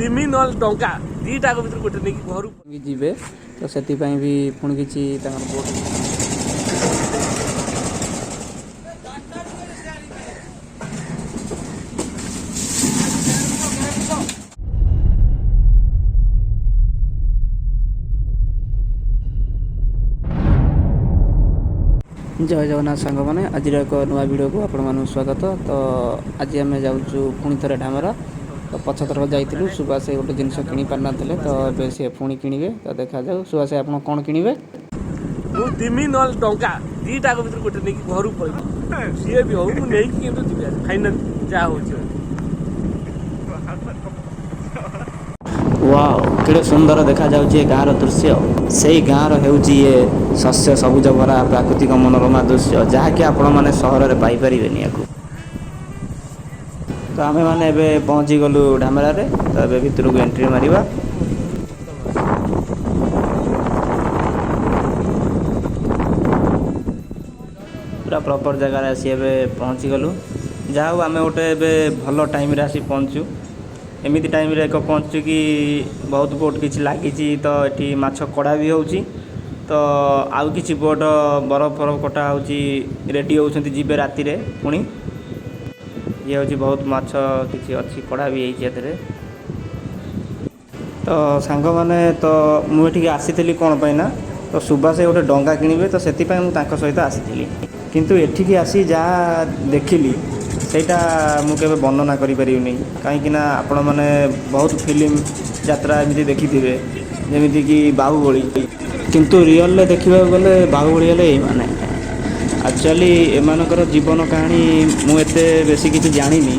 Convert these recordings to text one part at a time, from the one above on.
ତିମି ନହେଲେ ଡଙ୍ଗା ଦୁଇଟାକ ଭିତରୁ ଗୋଟେ ନେଇକି ଘରୁ ବି ଯିବେ। ତ ସେଥିପାଇଁ ବି ପୁଣି କିଛି ତାଙ୍କର ବୋଟ୍। ଜୟ ଜଗନ୍ନାଥ ସାଙ୍ଗମାନେ, ଆଜିର ଏକ ନୂଆ ଭିଡ଼ିଓକୁ ଆପଣମାନଙ୍କୁ ସ୍ୱାଗତ। ତ ଆଜି ଆମେ ଯାଉଛୁ ପୁଣି ଥରେ ଢାମରା। ତ ପଛ ଥରକ ଯାଇଥିଲୁ, ସୁବାସ ଗୋଟେ ଜିନିଷ କିଣି ପାରିନଥିଲେ, ତ ଏବେ ସେ ପୁଣି କିଣିବେ। ତ ଦେଖାଯାଉ ସୁବାସ, ଆପଣ କ'ଣ କିଣିବେ? ମୁଁ ତିମି ନହେଲେ ଡଙ୍ଗା ଦୁଇଟାକ ଭିତରୁ ଗୋଟେ ନେଇକି ଘରୁ ପଳେଇବି। ସିଏ ବି ହଉ, ମୁଁ ନେଇକି କିନ୍ତୁ ଯିବି ଆଜି ଫାଇନାଲ, ଯାହା ହଉଛି ହଉ। ୱାଓ, କେଡ଼େ ସୁନ୍ଦର ଦେଖାଯାଉଛି ଏ ଗାଁର ଦୃଶ୍ୟ। ସେଇ ଗାଁର ହେଉଛି ଇଏ ଶସ୍ୟ ସବୁଜ ଭରା ପ୍ରାକୃତିକ ମନୋରମା ଦୃଶ୍ୟ, ଯାହାକି ଆପଣମାନେ ସହରରେ ପାଇପାରିବେନି ୟାକୁ। ତ ଆମେମାନେ ଏବେ ପହଞ୍ଚିଗଲୁ ଢାମରାରେ। ତ ଏବେ ଭିତରକୁ ଏଣ୍ଟ୍ରି ମାରିବା। ପୁରା ପ୍ରପର୍ ଜାଗାରେ ଆସି ଏବେ ପହଞ୍ଚିଗଲୁ। ଯାହା ହଉ, ଆମେ ଗୋଟେ ଏବେ ଭଲ ଟାଇମ୍ରେ ଆସି ପହଞ୍ଚୁ। ଏମିତି ଟାଇମ୍ରେ ଏକ ପହଞ୍ଚୁଛୁ କି ବହୁତ ବୋଟ୍ କିଛି ଲାଗିଛି। ତ ଏଠି ମାଛ କଢ଼ା ବି ହେଉଛି, ତ ଆଉ କିଛି ବୋଟ୍ ବରଫ ଫରଫ କଟା ହେଉଛି, ରେଡ଼ି ହେଉଛନ୍ତି ଯିବେ ରାତିରେ ପୁଣି। ଇଏ ହେଉଛି ବହୁତ ମାଛ କିଛି ଅଛି, କଢ଼ା ବି ହେଇଛି ଏଥିରେ। ତ ସାଙ୍ଗମାନେ, ତ ମୁଁ ଏଠିକି ଆସିଥିଲି କ'ଣ ପାଇଁ ନା ତ ସୁବାସ ଗୋଟେ ଡଙ୍ଗା କିଣିବେ, ତ ସେଥିପାଇଁ ମୁଁ ତାଙ୍କ ସହିତ ଆସିଥିଲି। କିନ୍ତୁ ଏଠିକି ଆସି ଯାହା ଦେଖିଲି, ସେଇଟା ମୁଁ କେବେ ବର୍ଣ୍ଣନା କରିପାରିବିନି, କାହିଁକିନା ଆପଣମାନେ ବହୁତ ଫିଲ୍ମ, ଯାତ୍ରା ଏମିତି ଦେଖିଥିବେ, ଯେମିତିକି ବାହୁବଳି। କିନ୍ତୁ ରିଅଲରେ ଦେଖିବାକୁ ଗଲେ ବାହୁବଳି ହେଲେ ଏଇମାନେ। ଆକ୍ଚୁଆଲି ଏମାନଙ୍କର ଜୀବନ କାହାଣୀ ମୁଁ ଏତେ ବେଶୀ କିଛି ଜାଣିନି।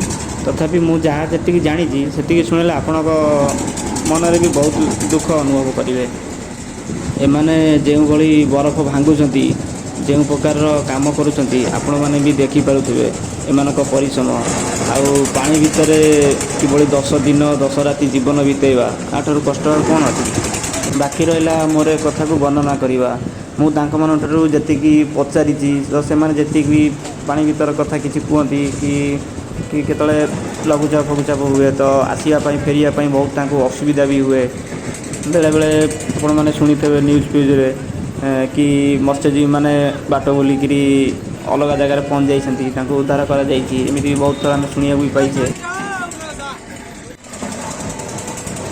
ତଥାପି ମୁଁ ଯାହା ଯେତିକି ଜାଣିଛି, ସେତିକି ଶୁଣିଲେ ଆପଣଙ୍କ ମନରେ ବି ବହୁତ ଦୁଃଖ ଅନୁଭବ କରିବେ। ଏମାନେ ଯେଉଁଭଳି ବରଫ ଭାଙ୍ଗୁଛନ୍ତି, ଯେଉଁ ପ୍ରକାରର କାମ କରୁଛନ୍ତି, ଆପଣମାନେ ବି ଦେଖିପାରୁଥିବେ ଏମାନଙ୍କ ପରିଶ୍ରମ। ଆଉ ପାଣି ଭିତରେ କିଭଳି 10 ଦିନ 10 ରାତି ଜୀବନ ବିତେଇବା, ୟାଠାରୁ କଷ୍ଟ ଆଉ କ'ଣ ଅଛି? ବାକି ରହିଲା ମୋର ଏ କଥାକୁ ବର୍ଣ୍ଣନା କରିବା। ମୁଁ ତାଙ୍କମାନଙ୍କ ଠାରୁ ଯେତିକି ପଚାରିଛି, ତ ସେମାନେ ଯେତିକି ବି ପାଣି ଭିତର କଥା କିଛି କୁହନ୍ତି କି କେତେବେଳେ ଲଘୁଚାପ ଫଘୁଚାପ ହୁଏ, ତ ଆସିବା ପାଇଁ ଫେରିବା ପାଇଁ ବହୁତ ତାଙ୍କୁ ଅସୁବିଧା ବି ହୁଏ। ବେଳେବେଳେ ଆପଣମାନେ ଶୁଣିଥିବେ ନ୍ୟୁଜ୍ ଫ୍ୟୁଜ୍ରେ କି ମତ୍ସ୍ୟଜୀବୀମାନେ ବାଟ ବୁଲିକିରି ଅଲଗା ଜାଗାରେ ପହଞ୍ଚି ଯାଇଛନ୍ତି, ତାଙ୍କୁ ଉଦ୍ଧାର କରାଯାଇଛି। ଏମିତି ବି ବହୁତ ଥର ଆମେ ଶୁଣିବାକୁ ବି ପାଇଛେ।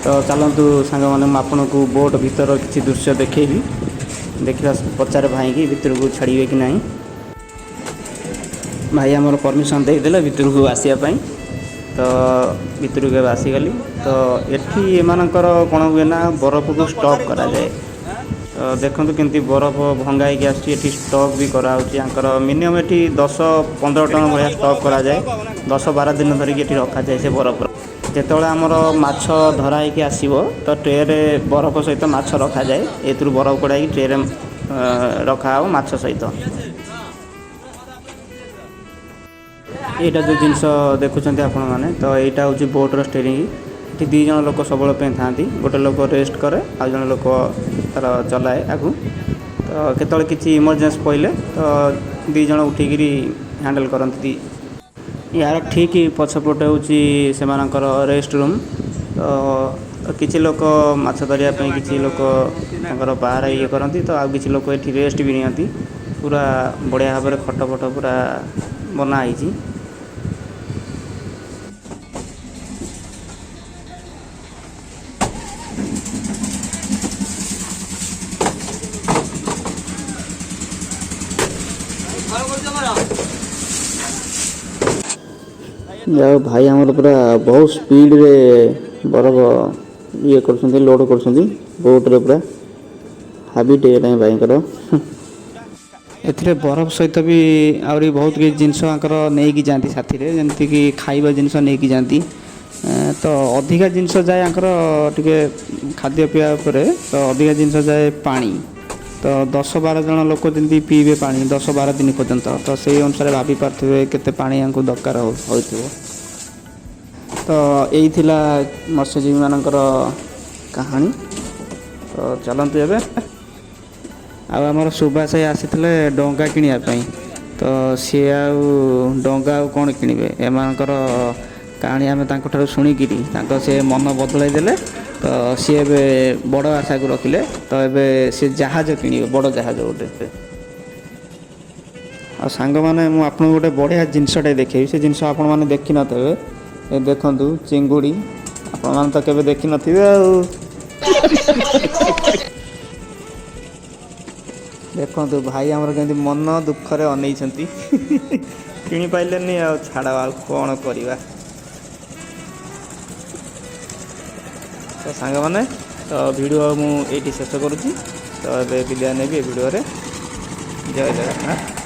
ତ ଚାଲନ୍ତୁ ସାଙ୍ଗମାନେ, ମୁଁ ଆପଣଙ୍କୁ ବୋଟ୍ ଭିତର କିଛି ଦୃଶ୍ୟ ଦେଖେଇବି। ଦେଖିବା, ପଚାରେ ଭାଇକି ଭିତରକୁ ଛାଡ଼ିବେ କି ନାହିଁ। ଭାଇ ଆମର ପରମିସନ୍ ଦେଇଦେଲେ ଭିତରକୁ ଆସିବା ପାଇଁ। ତ ଭିତରକୁ ଏବେ ଆସିଗଲି। ତ ଏଠି ଏମାନଙ୍କର କ'ଣ ହୁଏ ନା ବରଫକୁ ଷ୍ଟକ୍ କରାଯାଏ। ତ ଦେଖନ୍ତୁ କେମିତି ବରଫ ଭଙ୍ଗା ହେଇକି ଆସୁଛି। ଏଠି ଷ୍ଟକ୍ ବି କରାହେଉଛି। ୟାଙ୍କର ମିନିମମ୍ ଏଠି 10-15 ଟନ୍ ଭଳିଆ ଷ୍ଟକ୍ କରାଯାଏ। 10-12 ଦିନ ଧରିକି ଏଠି ରଖାଯାଏ ସେ ବରଫ। ଯେତେବେଳେ ଆମର ମାଛ ଧରା ହେଇକି ଆସିବ, ତ ଟ୍ରେରେ ବରଫ ସହିତ ମାଛ ରଖାଯାଏ। ଏଥିରୁ ବରଫ କଢ଼ା ହେଇକି ଟ୍ରେରେ ରଖାହେବ ମାଛ ସହିତ। ଏଇଟା ଯେଉଁ ଜିନିଷ ଦେଖୁଛନ୍ତି ଆପଣମାନେ, ତ ଏଇଟା ହେଉଛି ବୋଟ୍ର ଷ୍ଟେରିଂ। ଏଠି ଦୁଇ ଜଣ ଲୋକ ସବୁବେଳେ ପାଇଁ ଥାଆନ୍ତି। ଗୋଟେ ଲୋକ ରେଷ୍ଟ କରେ, ଆଉ ଜଣେ ଲୋକ ତାର ଚଲାଏ ଆଗକୁ। ତ କେତେବେଳେ କିଛି ଇମର୍ଜେନ୍ସି ପଡ଼ିଲେ ତ ଦୁଇ ଜଣ ଉଠିକିରି ହ୍ୟାଣ୍ଡେଲ୍ କରନ୍ତି। ୟାର ଠିକ୍ ପଛପଟେ ହେଉଛି ସେମାନଙ୍କର ରେଷ୍ଟ ରୁମ୍। ତ କିଛି ଲୋକ ମାଛ ଧରିବା ପାଇଁ, କିଛି ଲୋକ ତାଙ୍କର ବାହାରେ ଇଏ କରନ୍ତି, ତ ଆଉ କିଛି ଲୋକ ଏଠି ରେଷ୍ଟ ବି ନିଅନ୍ତି। ପୁରା ବଢ଼ିଆ ଭାବରେ ଖଟ ଫଟ ପୁରା ବନା ହେଇଛି। ଯାଉ ଭାଇ ଆମର ପୁରା ବହୁତ ସ୍ପିଡ଼ରେ ବରଫ ଇଏ କରୁଛନ୍ତି, ଲୋଡ଼ କରୁଛନ୍ତି ବୋଟ୍ରେ। ପୁରା ହାବିଟ୍ ହେଇଗଲାଣି ଭାଇଙ୍କର। ଏଥିରେ ବରଫ ସହିତ ବି ଆହୁରି ବହୁତ କିଛି ଜିନିଷ ୟାଙ୍କର ନେଇକି ଯାଆନ୍ତି ସାଥିରେ, ଯେମିତିକି ଖାଇବା ଜିନିଷ ନେଇକି ଯାଆନ୍ତି। ତ ଅଧିକା ଜିନିଷ ଯାଏ ୟାଙ୍କର ଟିକେ ଖାଦ୍ୟପେୟ ଉପରେ, ତ ଅଧିକା ଜିନିଷ ଯାଏ ପାଣି। ତ 10-12 ଜଣ ଲୋକ ଯେମିତି ପିଇବେ ପାଣି 10-12 ଦିନ ପର୍ଯ୍ୟନ୍ତ, ତ ସେଇ ଅନୁସାରେ ଭାବି ପାରୁଥିବେ କେତେ ପାଣି ୟାଙ୍କୁ ଦରକାର ହେଉଥିବ। ତ ଏଇ ଥିଲା ମତ୍ସ୍ୟଜୀବୀମାନଙ୍କର କାହାଣୀ। ତ ଚାଲନ୍ତୁ ଏବେ। ଆଉ ଆମର ସୁବାସ ଭାଇ ଆସିଥିଲେ ଡଙ୍ଗା କିଣିବା ପାଇଁ। ତ ସିଏ ଆଉ ଡଙ୍ଗା ଆଉ କ'ଣ କିଣିବେ, ଏମାନଙ୍କର କାହାଣୀ ଆମେ ତାଙ୍କଠାରୁ ଶୁଣିକିରି ତାଙ୍କ ସେ ମନ ବଦଳାଇ ଦେଲେ। ତ ସିଏ ଏବେ ବଡ଼ ଆଶାକୁ ରଖିଲେ। ତ ଏବେ ସେ ଜାହାଜ କିଣିବେ, ବଡ଼ ଜାହାଜ ଗୋଟେ। ଆଉ ସାଙ୍ଗମାନେ, ମୁଁ ଆପଣଙ୍କୁ ଗୋଟେ ବଢ଼ିଆ ଜିନିଷଟେ ଦେଖେଇବି। ସେ ଜିନିଷ ଆପଣମାନେ ଦେଖିନଥିବେ। ଏ ଦେଖନ୍ତୁ ଚିଙ୍ଗୁଡ଼ି, ଆପଣମାନେ ତ କେବେ ଦେଖିନଥିବେ। ଆଉ ଦେଖନ୍ତୁ ଭାଇ ଆମର କେମିତି ମନ ଦୁଃଖରେ ଅନେଇଛନ୍ତି, କିଣିପାରିଲେନି। ଆଉ ଛାଡ଼, ଆଉ କ'ଣ କରିବା? ତ ସାଙ୍ଗମାନେ, ତ ଭିଡ଼ିଓ ମୁଁ ଏଇଠି ଶେଷ କରୁଛି। ତ ଏବେ ବିଦାୟ ନେବି ଏ ଭିଡ଼ିଓରେ। ଜୟ ଜଗନ୍ନାଥ।